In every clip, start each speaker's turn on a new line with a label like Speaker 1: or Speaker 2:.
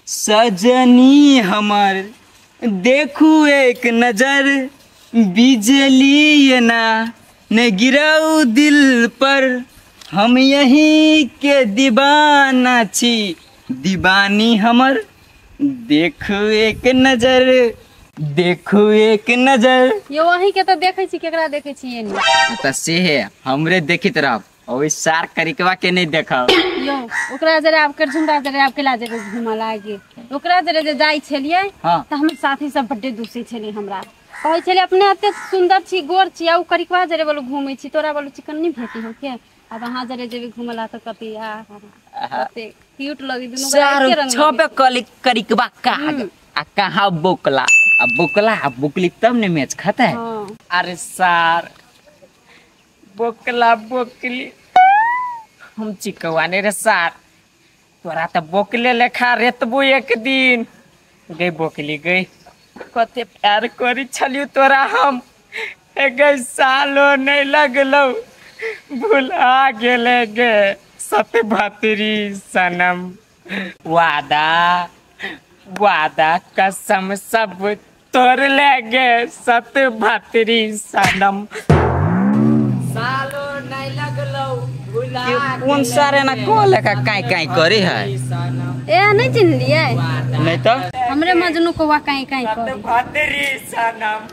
Speaker 1: सजनी हमर देखू एक नजर, बिजली ना ने गिराऊ दिल पर, हम यही के दीवाना छी, दीवानी हमर देखू एक नजर, देखू एक नजर।
Speaker 2: यो वही के तो देखै छी, केकरा देखै छी ये नहीं
Speaker 1: त से है हमरे देखित रहब, ओइ सार करिकवा के नहीं देखब।
Speaker 2: यो ओकरा जरे आब कर झुमरा जरे आब केला जरे घुमा लागे, ओकरा जरे जे जाय छलियै त हमर साथी सब बड्डे दूसै छलै हमरा, कहै छलै अपने एते सुंदर छी गोर छी आ उ करिकवा जरे बोलू घुमै छी, तोरा बोलू चिकन नहीं भेटी हो के। अब अहाँ जरे जेबी घुमला त कति आ कते क्यूट लगी दुनू
Speaker 1: के रंग छबे कली करिकवा का आ कहां बोकला, अब बोकला अब बोकली तब ने मैच खाता है। अरे सार बोकला बोकली हम चिकवाने रे सार, तोरा त बोकले लेखा रेतबू एक दिन। गई बोकली गई कते प्यार करी छलियो तोरा हम, गई सालो नहीं लगलो भुला गेले गे सत भातरी सनम, वादा वादा कसम सब तोड़ ले गे सत भातरी सनम, सालो नहीं लगलो भुला। कौन सारे ना को लेका काई काई करे है
Speaker 2: ए नहीं चिन्हलिए
Speaker 1: नहीं तो
Speaker 2: हमरे मजनू को वा काई काई करे
Speaker 1: भातरी सनम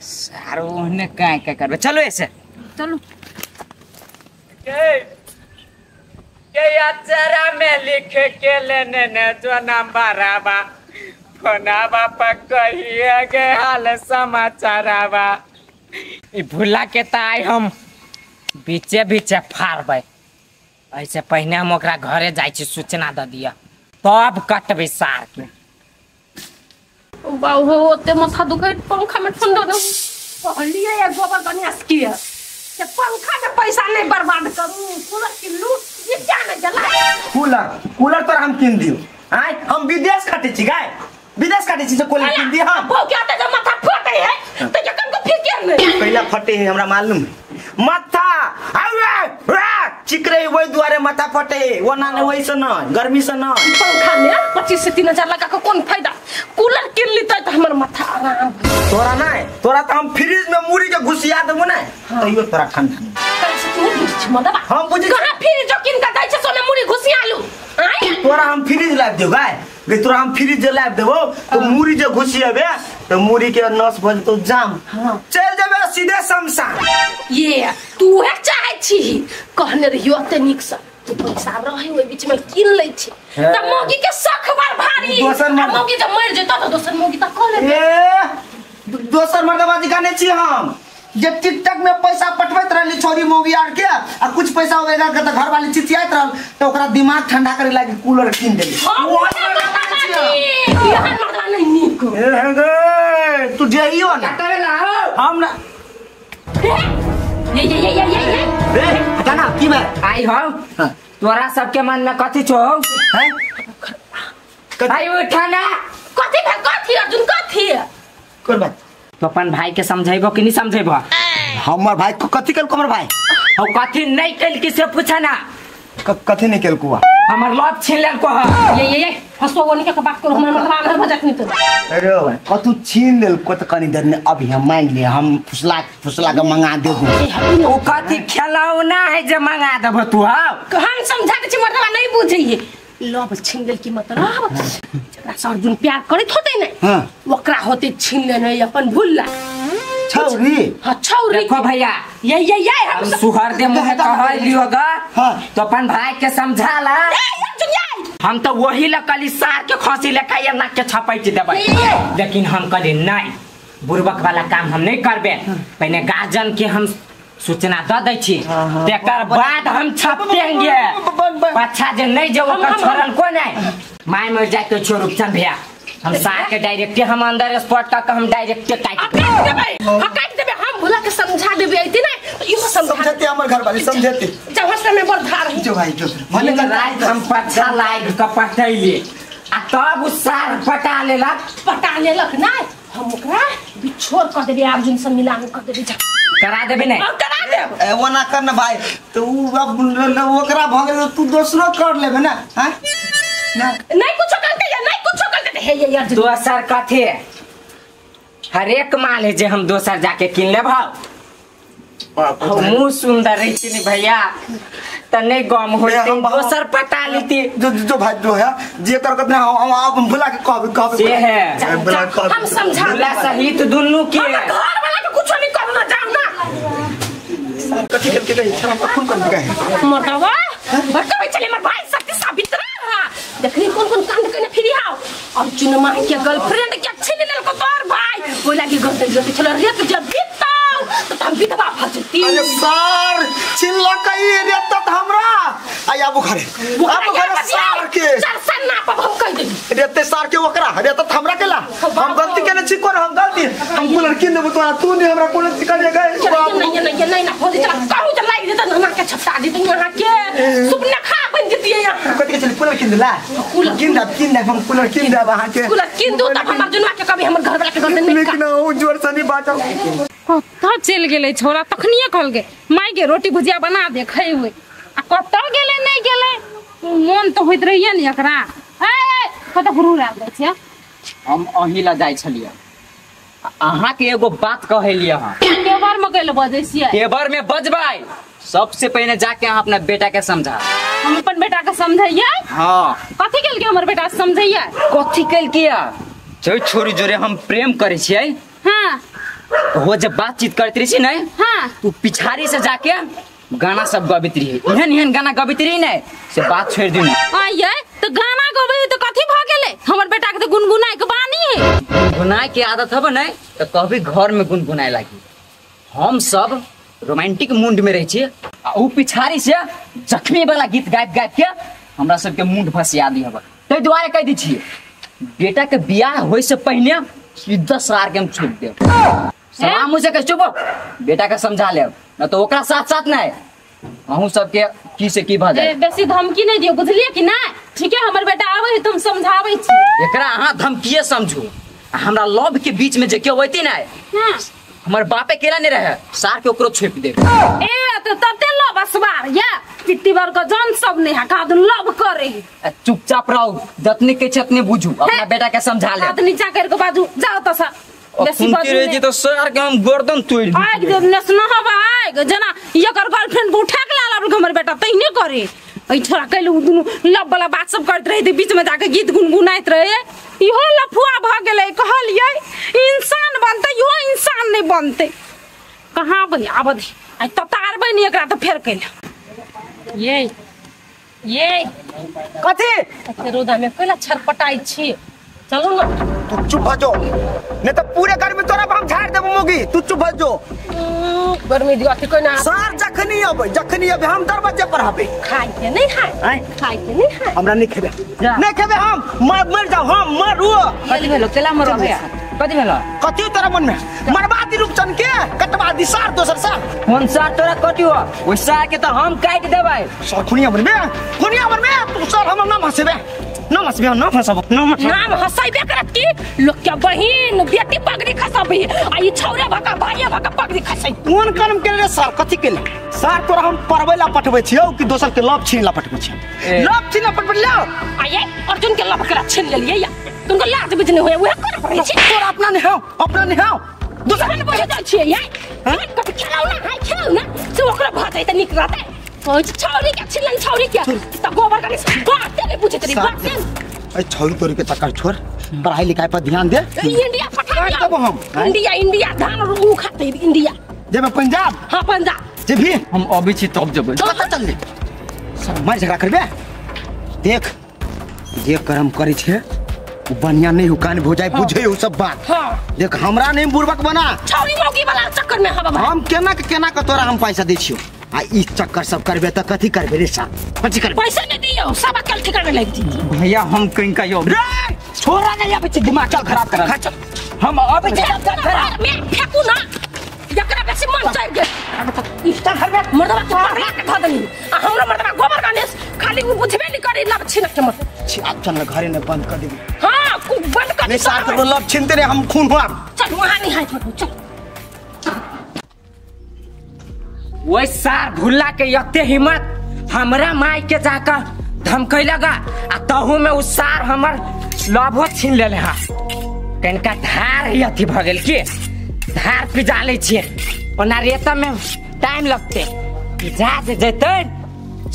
Speaker 1: सारो ने काई काई करबे। चलो ऐसे
Speaker 2: चलो
Speaker 1: के अचरा में लिख के लेने ने जो नंबरवा फोनावा पर कहिए गे हाल समाचारवा, ई भुला के त आइ हम बीचे बीचे फाड़बै, ऐसे पहिने हम ओकरा घरे जाइ छी सूचना द दिया तब कटबै सार के।
Speaker 3: बाऊ हो ओते माथा दुखै पंखा में ठंडा दे कहलिए या गोबर गणेश के से पंखा के पैसा नहीं बर्बाद करू, कूलर की लूट ये क्या नहीं जला।
Speaker 4: कूलर कूलर पर हम किन दियो आय, हम विदेश खाते छी गाय, विदेश खाते छी से कूलर किन दियो हम।
Speaker 3: वो क्या ते जब माथा फटे है तो जखन को फिकर नहीं
Speaker 4: पहला फटे है हमरा मालूम है, माथा आवे चिकरे वही दुआरे माथा फटे, वो ना वही से न गर्मी से न।
Speaker 3: पंखा में 25 से 3000 लगा के कौन फायदा, कूलर किन लीतै त हमर माथा आराम।
Speaker 4: तोरा नहीं तोरा त हम फ्रिज में मुड़ी के घुसिया देबो ना तैयो तोरा ठंडा
Speaker 3: कैसे तू बुझ छी मदबा
Speaker 4: हम बुझ
Speaker 3: कहां फ्रिज जो किन के दै छै सोने मुड़ी घुसिया लू आय।
Speaker 4: तोरा हम फ्रिज लाब देबो गाय गे, तोरा हम फ्रिज जे लाब देबो तो मुड़ी जे घुसियाबे तो मुड़ी के नस भज तो जाम चल जेबे सीधे शमशान।
Speaker 3: ये तू है चाहे छी कहने रहियो अते नीक से तू पैसा रहे ओइ बीच में किन लै छी त मौगी के शख बार भारी, मौगी जब मर जेतो त दोसर मौगी त क लेबे।
Speaker 4: ए दोसर मर्दबाजी गाने छी हम जे टिकटॉक में पैसा पटबैत रहली छोरी मौगी आर के आ कुछ पैसा होएगा के त घर वाली चिचियाइत रहल त ओकरा दिमाग ठंडा करे लागी कूलर किन देली।
Speaker 3: यहां मर्दबा नहीं नीक
Speaker 4: ए गे तू जइयो ना हम ना
Speaker 3: ये ये ये ये ये
Speaker 4: रे हटा ना की बे
Speaker 1: आई हो तोरा सबके मन में कथि छौ हैं आई उठा ना
Speaker 3: कथि भेल कथि अर्जुन कथि
Speaker 4: कोन बात
Speaker 1: तो अपन भाई के समझैबो कि नहीं समझैबो?
Speaker 4: हमर भाई को कथि केल हमर भाई
Speaker 1: हो कथि नहीं केल कि से पूछा ना
Speaker 4: कथि नहीं केल कुआ
Speaker 1: हमर लव छीन लेल को
Speaker 3: ये ये ये हसो ओनी के बात करू हमर मर्दबा अंदर भजत नहीं तो।
Speaker 4: अरे भाई कतु छीन लेल को त कनी देर ने अभी हम मान ले हम फुसला फुसला के मंगा देबो।
Speaker 1: ओ कथि खेलौना है जे मंगा देबो तू? हां
Speaker 3: हम समझा के छी मर्दबा नहीं बुझैये लव छीन लेल की मतलब जकरा से अर्जुन प्यार करैत होते ने
Speaker 4: हां
Speaker 3: ओकरा होते छीन लेने अपन भुल्ला
Speaker 4: छौरी।
Speaker 3: हां छौरी
Speaker 1: देखो भैया
Speaker 3: ये ये ये
Speaker 1: हम सुहर दे मुहे कह लियो गा तो अपन भाई के समझा ला। हम तो वही ला कली सार के खसी लेखा या नाक के छपैट देबै, लेकिन हम कली नहीं बुरबक वाला काम हम नहीं करबे, पहले गार्जियन के हम सूचना the दै छी तेकर बाद हम छपेंगे अच्छा जे नहीं जे ओकर छोड़ल को नहीं my मर जाय तो छोड़ रुपचन भैया हम सार के डायरेक्ट हम अंदर स्पॉट का हम डायरेक्ट काट
Speaker 3: देबै। हां काट देबै हम भुला के समझा देबै ऐते नै इहो
Speaker 4: समझते हमर घर वाली समझते
Speaker 3: जब हसमे में बड़ धार
Speaker 4: जो भाई जो मने
Speaker 1: रात हम पछा लाग के पटैली आ तब उ सार पटा लेलक नै
Speaker 3: हम ओकरा बिछोड़ कर देबै अर्जुन से मिलान कर देबै जा
Speaker 1: करा देबै नै
Speaker 3: करा देब
Speaker 4: ए ओना कर न भाई तो उ अब ओकरा भ गेल तू दोसरो कर लेबे ना। हां
Speaker 3: ना नहीं कुछ करते या नहीं कुछ हे ये अर्जुन
Speaker 1: दोसर कथी हरेक माल है जे हम दोसर जाके किन लेब मुँह सुंदर रही थी भैया त नहीं गम होते दोसर पता लेती
Speaker 4: जो जो भाई जो है जे कर कतना हम आप बुला के कहब कहब
Speaker 1: से है
Speaker 4: बुला के
Speaker 3: हम समझा
Speaker 1: बुला सहित दुन्नू के
Speaker 3: हम घर वाला के कुछ नहीं करना जाओ ना
Speaker 4: कथि खेल के गई हम खून कर गए
Speaker 3: मर्दवा बड़का चले मर भाई शक्ति साबित रहा देखनी कौन कौन कांड करने फिरी आओ और चुनमा के गर्लफ्रेंड के छीन लेल को तोर भाई बोला कि गर्लफ्रेंड जो चलो रे जब तो हम विधवा भ जती।
Speaker 4: अरे सर छिल्ला कई रे त हमरा आई आबू घरे आबू घरे सार के
Speaker 3: चल सर ना पर हम कह देबी
Speaker 4: रे ते सार के ओकरा रे त हमरा केला हम गलती केने छी कोन हम गलती हम कूलर किन देबो तोरा तू नहीं हमरा कूलर सिखा दे गए
Speaker 3: नहीं नहीं नहीं ना फोन चला कहू चल लाग देता ना के छपटा देती यहां के सुपना खा बन जती यहां
Speaker 4: कथि के चल कूलर किन देला किन दे हम कूलर किन देब अहां के
Speaker 3: कूलर किन दू तब हमर जुनवा के कभी हमर घर वाला के गर्दन नहीं
Speaker 4: लेकिन ओ जोर से नहीं बाचल
Speaker 2: कतऽ चलि गेलै छोरा तखनिए कहलकै माय गे रोटी भुजिया बना दे खैबै आ कतऽ गेलै नहि गेलै मोन तऽ होइत रहैया ने एकरा ए कतऽ हुरहुर आबि जाइ छै।
Speaker 1: हम अहीं लए जाइ छलियै अहाँ के एगो बात कहलियै अहाँ
Speaker 2: तेवर में कैले बजै छियै
Speaker 1: तेवर में बजबै सबसे पहिने जाके अहाँ अपना बेटा के समझा।
Speaker 2: हम अपन बेटा के समझैयै?
Speaker 1: हाँ।
Speaker 2: कथी केलकै हमर बेटा समझैयै?
Speaker 1: कथी केलकै जो छोरी जोरे हम प्रेम करै छियै।
Speaker 2: हाँ।
Speaker 1: वो जब बातचीत करती रही नहीं।
Speaker 2: हाँ।
Speaker 1: तू पिछाड़ी से जाके गाना सब गबैत रही एहन एहन गाना गबैत रही नहीं से बात छोड़ दी।
Speaker 2: आइए तो गाना गबै तो कथी भ गेलै हमर बेटा के तो गुनगुनाय के बानी है।
Speaker 1: गुनगुनाय के आदत हब नहीं तो कभी घर में गुनगुनाय लागी। हम सब रोमांटिक मूड में रहे छियै आ उ पिछाड़ी से जख्मी वाला गीत गाबि गाबि के हमरा सबके मूड फसिया दी हब। ताहि दुआरे कहि दै छियै बेटा के बियाह होय से पहिने सीधा सार के हम छोड़ देब। सलाम मुझे कह चुप बेटा के समझा लेब न तो ओकरा साथ साथ नहीं अहूँ सबके की से की भ जाए।
Speaker 2: बेसी धमकी नहीं दियो बुझलिए कि ना? ठीक है हमर बेटा आबै है तुम समझाबै छी
Speaker 1: एकरा अहाँ धमकीए समझू। हमरा लव के बीच में जे केओ होती ना हमर बापे केला नहीं रहे सार के ओकरो छोप देब।
Speaker 2: ए तो तते लव असवार या पिट्टी बर के जान सब नहीं है का लव करे।
Speaker 1: चुपचाप रहो जतने के छै ततने बुझू अपना बेटा के समझा ले।
Speaker 2: हाथ नीचा कर के बाजू जाओ त सा बेसी बाजू
Speaker 1: नहीं तो सर के हम गर्दन तोड़ दी।
Speaker 2: आग जे नेसना हवा आग जना एकर गर्लफ्रेंड के उठा के लाल हमर बेटा तहिने करे। ऐ छोरा कैलु दुनु लव वाला बात सब करत रहे बीच में जाके गीत गुनगुनाइत रहे इहो लफुआ भ गेलै। कहलियै इंसान बनतै इहो इंसान नहीं बनतै। कहाँ बही आब दे आइ ततारबै नि एकरा त फेर कैल
Speaker 3: ये ये
Speaker 4: कथी
Speaker 3: कते रौदा में कैला छरपटाइ छी चलू ना।
Speaker 4: तू चुप भ जो नहीं तो पूरे गर्मी तोरा हम झाड़ देबो मोगी। तू चुप भ जो
Speaker 3: गर्मी दियो अथी कोना
Speaker 4: सर जखनी अबै जखनी अबै हम दरवाजे पर हबे।
Speaker 3: खाइ के नहीं खाइ खाइ के नहीं खाइ
Speaker 4: हमरा नहीं खेबे नहीं खेबे हम मर जाओ हम मरू।
Speaker 1: कथी भेलो केला मरबो भैया कथी भेलो
Speaker 4: कथी तोरा मन में मरबा दी रूपचन के कटवा दी सार दोसर सार
Speaker 1: कोन सार तोरा कटियो ओइ सार के त हम काटि देबै।
Speaker 4: सर खुनिया मन में खुनिया मन में तू सर हम ना हंसबे ना हंसबे ना हंसब
Speaker 3: नाम हंसैबे करत की लोग के बहिन बेटी पगड़ी खसबी आ ई छौरे भका भाइये भका पगड़ी खसै।
Speaker 4: कोन कर्म केले रे सर कथी केले सर तोरा हम पढ़बै ला पठबै छियौ कि दोसर के लव छीन ला पठबै छियौ? लव छीन ला पठबै ला
Speaker 3: आ ये अर्जुन के लव करा छीन लेलियै या तुमको लाज बुझ नहीं होय उहे कर पड़ै छै।
Speaker 4: तोरा अपना नहीं हौ अपना नहीं हौ
Speaker 3: दोसर के बुझै जाइ छियै ये कथी खेलौना है खेलौना से ओकरा भ जाइ त नीक रहतै। ओइ छौरी के छिलन छौरी के त गोबर कनी बात नहीं बुझैत रही बात।
Speaker 4: ए छौरी तोरी के चक्कर छोड़ पढ़ाई लिखाई पर ध्यान दे।
Speaker 3: इंडिया पठा
Speaker 4: देबो हम
Speaker 3: इंडिया इंडिया धान उ खाते इंडिया
Speaker 4: जेबे पंजाब।
Speaker 3: हां पंजाब
Speaker 4: जेबी
Speaker 1: हम अबै छी तब जेबै।
Speaker 4: कतऽ चल ले सब मार झगड़ा करबे देख जे कर्म करै छै उ बढ़िया नहीं हो कान भो जाए बुझे उ सब बात।
Speaker 3: हां
Speaker 4: देख हमरा नहीं बुड़बक बना
Speaker 3: छौरी मौगी वाला चक्कर में हवा
Speaker 4: हम केना के केना के तोरा हम पैसा दै छियौ आ ई चक्कर सब करबे त कथी करबे रे साहब कथी करबे
Speaker 3: पैसा नहीं दियो सब अकल ठिकाने लग दी।
Speaker 1: भैया हम कहीं का यो
Speaker 4: रे
Speaker 1: छोरा नहीं आबै छै दिमाग चल खराब कर
Speaker 4: चल
Speaker 1: हम अबै छै
Speaker 3: में फेकू ना एकरा बेसी मन चढ़ गेल
Speaker 4: चल घर में
Speaker 3: मर्दवा के पकड़ा के ध देनी आ हमरा मर्दवा गोबर गणेश खाली उ बुझबे नहीं करे लब छिनक के मत
Speaker 4: छी आप चल घरे ने बंद कर देबी।
Speaker 3: हां कु बंद कर
Speaker 4: नहीं सार तो लब छिनते रे हम खून हुआ
Speaker 3: चल वहां नहीं हाथ मत चल।
Speaker 1: ओइ सार भुल्ला के यते हिम्मत हमरा माई के जाकर धमकै लगा आ तहु में उ सार हमर लभो छीन लेले हाँ कनिका धार ही अथी भऽ गेल की धार पिजा लै छियै ओना रेतमे टाइम लगतै पिजा जे जेतै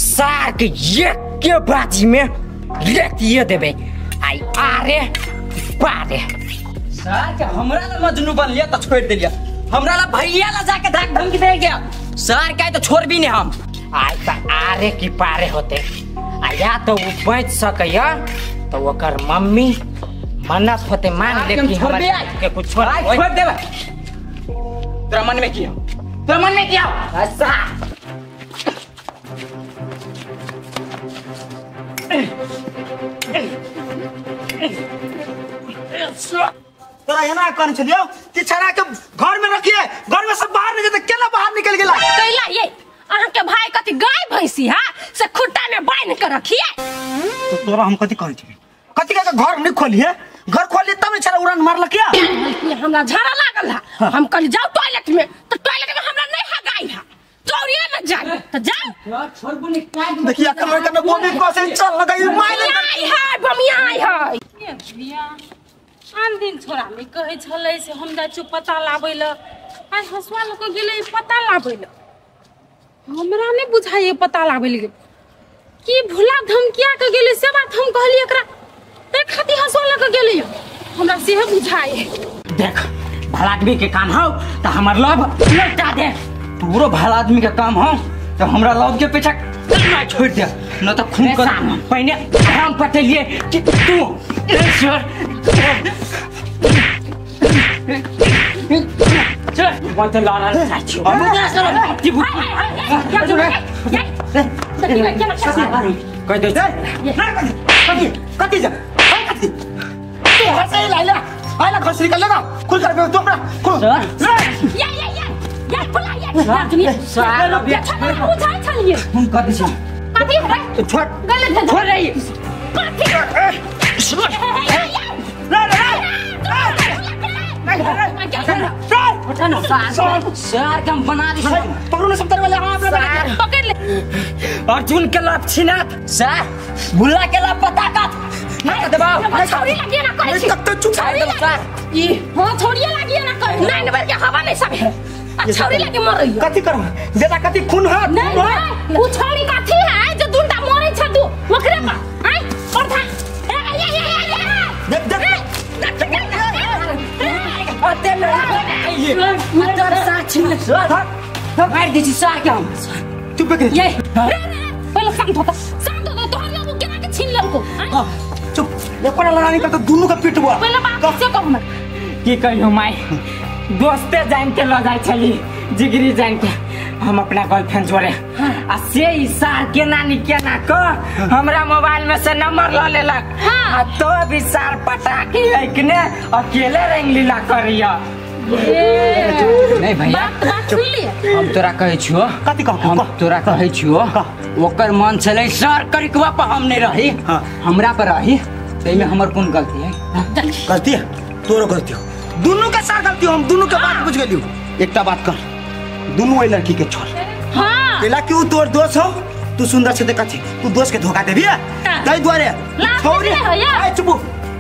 Speaker 1: सार के एक के बाजी में रेतिए देबै आई आरे पारे सार के हमरा ला मजनू बन लिया तो छोड़ देलिया हमरा ला भैया ला जाके धाक धमकी दे गया सार के तो छोड़ भी नहीं हम आई त आरे की पारे होते आ या तो वो बच सकैया तो ओकर मम्मी मन्नत होते मान ले कि हमरा के कुछ छोड़
Speaker 5: छोड़ देबे तोरा मन में की हो तोरा मन में की हो
Speaker 1: अच्छा
Speaker 4: तोरा एना कहने छलियौ कि छड़ा के घर में रखिए घर में सब बाहर नहीं जेते केना बाहर निकल गेला
Speaker 3: कैला ये अहाँ के भाई कथि गाय भैंसी हा से खुट्टा में बांध के रखिए
Speaker 4: तो तोरा हम कथि कहै छी कथि के घर नहीं खोलिए घर खोलिए तब छड़ा उड़ान मारलक
Speaker 3: या हमरा झाड़ा लागल हा हम कहली जाओ टॉयलेट में तो टॉयलेट में हमरा नहीं हा गाय हा चौरिया में जाए तो जाओ
Speaker 1: छोड़बो नहीं काट
Speaker 4: देखिया कमर कने बॉम्बे कसे चल लगाई माइल
Speaker 3: आई है बमिया आई है
Speaker 2: भैया आन दिन छोरा नहीं कहै छलै से हम जाइ छियौ पता लाबै लए आइ हँसुआ लऽ कऽ गेलै पता लाबै लए हमरा नहि बुझाइए पता लाबै लए गेल की भुला धमकिया के गेलै से बात हम कहलियै एकरा ताहि खातिर हँसुआ लऽ कऽ गेलै हमरा सेहो बुझाइए
Speaker 1: देख भला आदमी के काम हौ त हमर लव लौटा दे
Speaker 5: तोरो भला आदमी के काम हौ त हमरा लव के पीछा ना छोड़ दे न त खून कर
Speaker 1: पहिने हम पटेलिए कि तू ईश्वर चल मत लाना चाहै छियौ कह दे
Speaker 4: कथि कथि जा कथि तू हंसै लाइला आइला खसरी कर लेगा खुल कर तू हमरा खुल
Speaker 3: या या या या बुला या
Speaker 1: सर
Speaker 3: बुझाइ छलियै
Speaker 1: हम कथि छी
Speaker 3: कथि रे
Speaker 4: छोड़
Speaker 3: गलत
Speaker 1: छोड़ रही
Speaker 3: कथि
Speaker 4: रे रे
Speaker 1: सर के हम बना दी
Speaker 4: पकड़ो ना सब वाले हां अपना
Speaker 3: पकड़ ले
Speaker 1: अर्जुन के लव छिनात सर भुला के लव पता कत ना दबाओ
Speaker 3: छोड़ी लागिए ना करै छी
Speaker 4: तक तो चुप
Speaker 1: सर
Speaker 3: ई हां छोड़िए लागिए ना कर नाइन बेर के हवा नहीं सब आ छोड़ी लागे मरैयो
Speaker 4: कथि करब बेटा कथि खून है
Speaker 3: नहीं नहीं उ छोड़ी कथि है जे दुनटा मरै छ दू ओकरे पर आइ प्रधान ए ए ए ए
Speaker 4: देख देख
Speaker 1: अते ये मतलब साक्षी में सर मार दी छी सा के हम
Speaker 4: चुप कर
Speaker 3: ये पहले शांत होता तोहर बाबू केना के छीन लेलको
Speaker 4: चुप एको ना लड़ाई कर तो दोनों का पिटबो
Speaker 3: पहले बाप से कहू ना
Speaker 1: की कहियो माई दोस्ते जान के ल जाय छली जिगरी जान के हम अपना गर्लफ्रेंड जोड़े आ से ई सार केना नी केना क हमरा मोबाइल में से नंबर ल लेलक आ तो भी सार पटा के एकने अकेले रंग लीला करिया नहीं भैया
Speaker 3: बात सुन लिए
Speaker 1: हम तोरा कहै छियो
Speaker 4: कथि कह
Speaker 1: हम तोरा कहै छियो ओकर मन छलै सर करिकवा पर हम नहीं रही हमरा पर रही तैमे हमर कोन गलती है
Speaker 4: गलती है तोरो गलती हो दोनों के साथ गलती हो हम दोनों के बात बुझ गेलियो एकटा बात कर दोनों ओइ लड़की के छोड़
Speaker 3: हां
Speaker 4: केला क्यों तोर दोस्त हो तू सुंदर से देखा छी तू दोस्त के धोखा देबी तै दुआरे छौरी ए चुप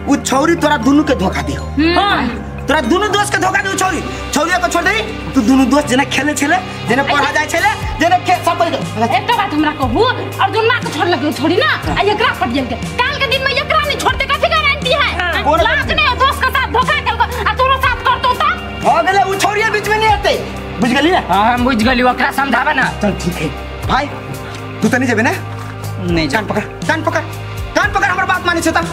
Speaker 4: उ छौरी तोरा दोनों के धोखा दियो
Speaker 3: हां
Speaker 4: तोरा दोनों दोस्त के धोखा दियो छौरी छौरी के छोड़ दे तू दोनों दोस्त जेना खेले छले जेना पढ़ा जाय छले जेना के सब
Speaker 3: एकटा बात हमरा कहू अर्जुन मां के छोड़ लगे छोड़ी ना आ एकरा पट गेल के काल के दिन में एकरा नहीं छोड़ते कथि गारंटी है लाज नहीं दोस्त के साथ धोखा केलको आ तोरो साथ करतो त
Speaker 4: हो गेले उ छौरी बीच में नहीं आते बुझ गेली ना
Speaker 1: हां हम बुझ गेली ओकरा समझाबे ना
Speaker 4: चल ठीक है भाई तू त नहीं जेबे ना
Speaker 1: नहीं
Speaker 4: कान पकड़ कान पकड़ कान पकड़ हमर बात मानै छै त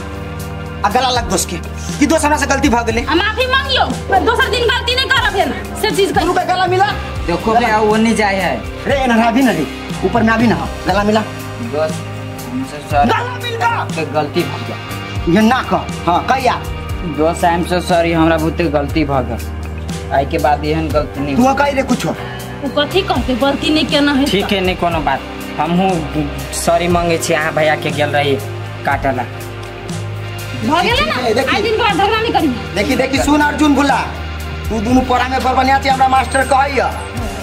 Speaker 4: आ गला लग दोस्त के कि दोस्त हमरा से गलती भ गेलै
Speaker 3: आ माफी मांगियो दोसर दिन गलती नहीं करब हेन से चीज
Speaker 4: करू के गला मिला
Speaker 1: देखो बे वो नहीं जाए है
Speaker 4: रे एना भी ना रे ऊपर में आबी ना गला मिला
Speaker 1: दोस्त हमसे सॉरी
Speaker 4: गला मिल गा
Speaker 1: के गलती भ गेल
Speaker 4: ये ना कह हां कहिया
Speaker 1: दोस्त I am so sorry हमरा बहुत गलती भ गेल आई के बाद एहन गलती नहीं
Speaker 4: तू कहि रे कुछो
Speaker 2: उ कथि कहते गलती नहीं केना है
Speaker 1: ठीक है नहीं कोनो बात हमहू सॉरी मांगे छी अहाँ भैया के गेल रही काटला
Speaker 2: भ गेलै ना आई दिन बाद झगड़ा नहीं करी
Speaker 4: देखी देखी सुन अर्जुन भुला तू दुनू पढ़ा में बड़ बढ़िया छी हमरा मास्टर कहैया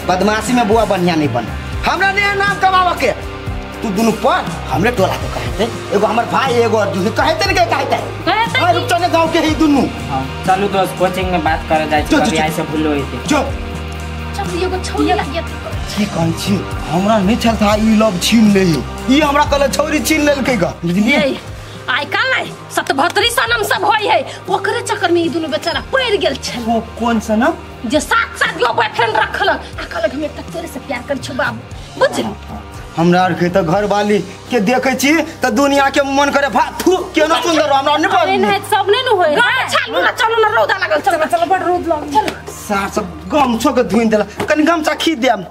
Speaker 4: बदमाशी में बुआ बढ़िया नहीं बन हमरा ने नाम कमावे के तू दुनु पर हमरे टोला के कहते एगो हमर भाई एगो अर्जुन कहते ने के कहते हां रुपचने गांव के ही दुनु।
Speaker 1: हां चलू दोस्त कोचिंग में बात करे जाय छी कभी ऐसे भूल होइते।
Speaker 4: जो
Speaker 3: चल एगो छौरी लागियत
Speaker 4: की कहै छी हमरा नहीं छल था ई लव छीन ले ई हमरा कहले छौरी छीन लेलकै ग बुझलिए।
Speaker 3: आइ काल्हि सतभत्री सनम सब होय है ओकरे चक्कर में ई दुनु बेचारा पड़ गेल छल।
Speaker 4: वो कौन सनम
Speaker 3: जे सात सात गो बॉयफ्रेंड रखलक आ कहलक हम एकटा तोरे से प्यार कर छु बाबू बुझल।
Speaker 4: हमरा आर के त घर वाली के देखै छी त दुनिया के मन करे भा थू केना सुंदर हमरा नहीं
Speaker 2: अरे नहीं सब नहीं न होय
Speaker 3: चलू ना चलू ना रौदा लागल चल चल बड़ रौद लागल चल
Speaker 4: सार सब गमछो के धुइन देला कनि गमछा खींच देम।